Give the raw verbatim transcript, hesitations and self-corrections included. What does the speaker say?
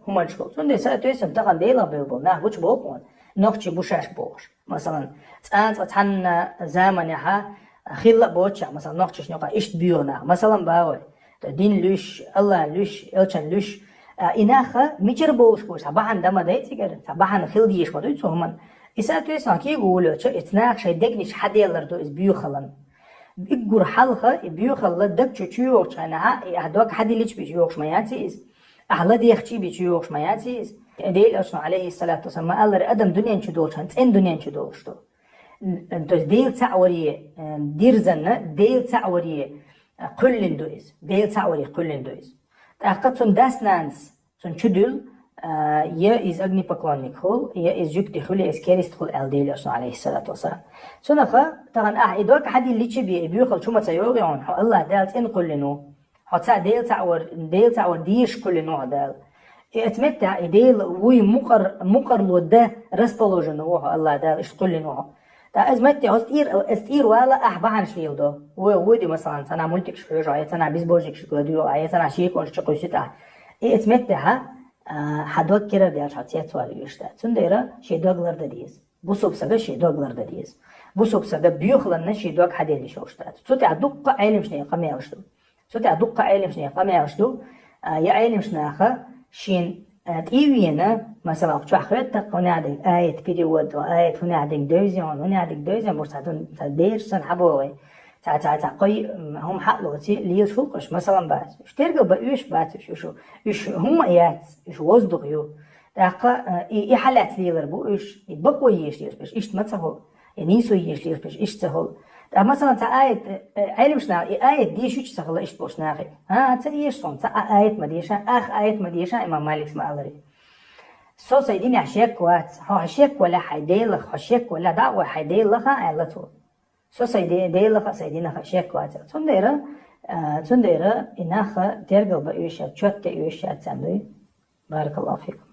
хӀуманаш хул. Цундела, соответственно, тахан Делах бевлла бола нах гучаболу хьуна, нохчий бу шаьш бохуш. Масалан, цкъа-цкъа цхьана заманехьа хилла а боцуш, масалан, нохчашна юкъахь иштта боьха нах. Масалан, боху вай, дин луьйш, Аллах луьйш, элчан луьйш. А, и нах мичара болуш бу, цхьа бахьана дан ма дай цигара, цхьа бахьана хила дезаш ма ду цу хӀуманна. И, соответственно, кегийрхой, и цу наха шайн дегнаш хьаделлар ду иза боьхалан. Уггар хьалха и боьхалла даг чу чуйогӀучу хенахь, и ахь дог хьадиллича бен чуйогӀуш ма яц иза. Ахь ладегӀча бен чуйогӀуш ма яц иза. Делан Элчано, алейхиссалату вассалам, ма-аллара, адам дуьнен чу долчу хенахь, цӀена дуьнен чу долуш ду. Н-, то есть Дела цхьаъ варе, э, дирзина, Дела цхьаъ варе, э, кхоьллина ду иза. Дела цхьаъ варе кхоьллина ду иза. ТӀаккха цуьнан дас-нанас цунна чу дуьллу, а, я иза огнепоклонник хуьлу, я иза жуьгти хуьлу, я иза керист хуьлу аьлла Делан Элчано, алейхиссалату вассалам. Цунах а, тахана ахь и дог хьадиллича бен, и боьхалла чу ма ца йогӀу хьуна, хьо Аллах Дала цӀена кхоьллина ву. Хьо цхьаъ Дела цхьаъ вар, Дела цхьаъ вар дезаш кхоьллина ву хьо Дала. И оцу меттехь и Дела вуй мукъар-, мукъарло дан расположен ву хьо Аллах Дала, иштта кхоьллина ву хьо. ТӀаккха иза метте, оцу тӀера, иза тӀера вала ахь бахьанаш леладо. Вай вуй де, масалан, цхьана мультикаш хьоьжу ахь, я цхьана безбожникаш ладуьйгӀу ахь, я цхьана шеконаш чу кхуьссуьйту ахь. И оцу меттехь, а, хьан дог кира даьлча хьо цецвала везаш дац. Цундела шен дог лардан деза. Бусалба стага шен дог лардан деза. Бусалба стага боьхаллина шен дог хьаделла йиш йолуш дац. Цу тӀехь дуккха а Ӏеламнехан къамелаш ду. Цу тӀехь дуккха а Ӏеламнехан къамелаш ду. А, я Ӏеламнаха шена, а, тӀе а веана, масалан, чохь хӀоьттина хӀунда аьлла аят перевод, аят хӀунда аьлла девза, хӀунда аьлла девза, бу цхьа дун, цхьа бераш санна хьабогӀий. Цхьа, цхьа, цхьа кхо, м, хӀума хьалоций, лелаш хӀуллакхаш, масалан, бац. Уьш тергал бан оьшуш бац уьш, уьш, уьш хӀумма а яц, уьш воздух ю. ТӀаккха, э, и, и хьалаьцна лелар бу уьш, и бакъо езаш лелаш бу уьш, иштта ма ца хуьлу. И нийсо езаш лелаш бу уьш, иштта ца хуьлу. ТӀаккха, масалан, цхьа аят, э, э, Ӏеламнаха, и аят дешича ца хуьлу иштта болчу нахе. А, ца эша суна, цхьа а аят ма деша, ах аят ма деша, имам Маликс ма-аллара. Со сайн динехь шек вац, хьо шек валахь хьайн Делах, хьо шек валахь дӀа а гӀой хьайн Делах а, аьлла цо. Со сайн де-, Делах а, сайн динах а шек вац. Цундела, а, цундела и нах тергал бан оьшуш яц, чот тӀе оьшуш яц царна дуй. Баракаллаху фикум.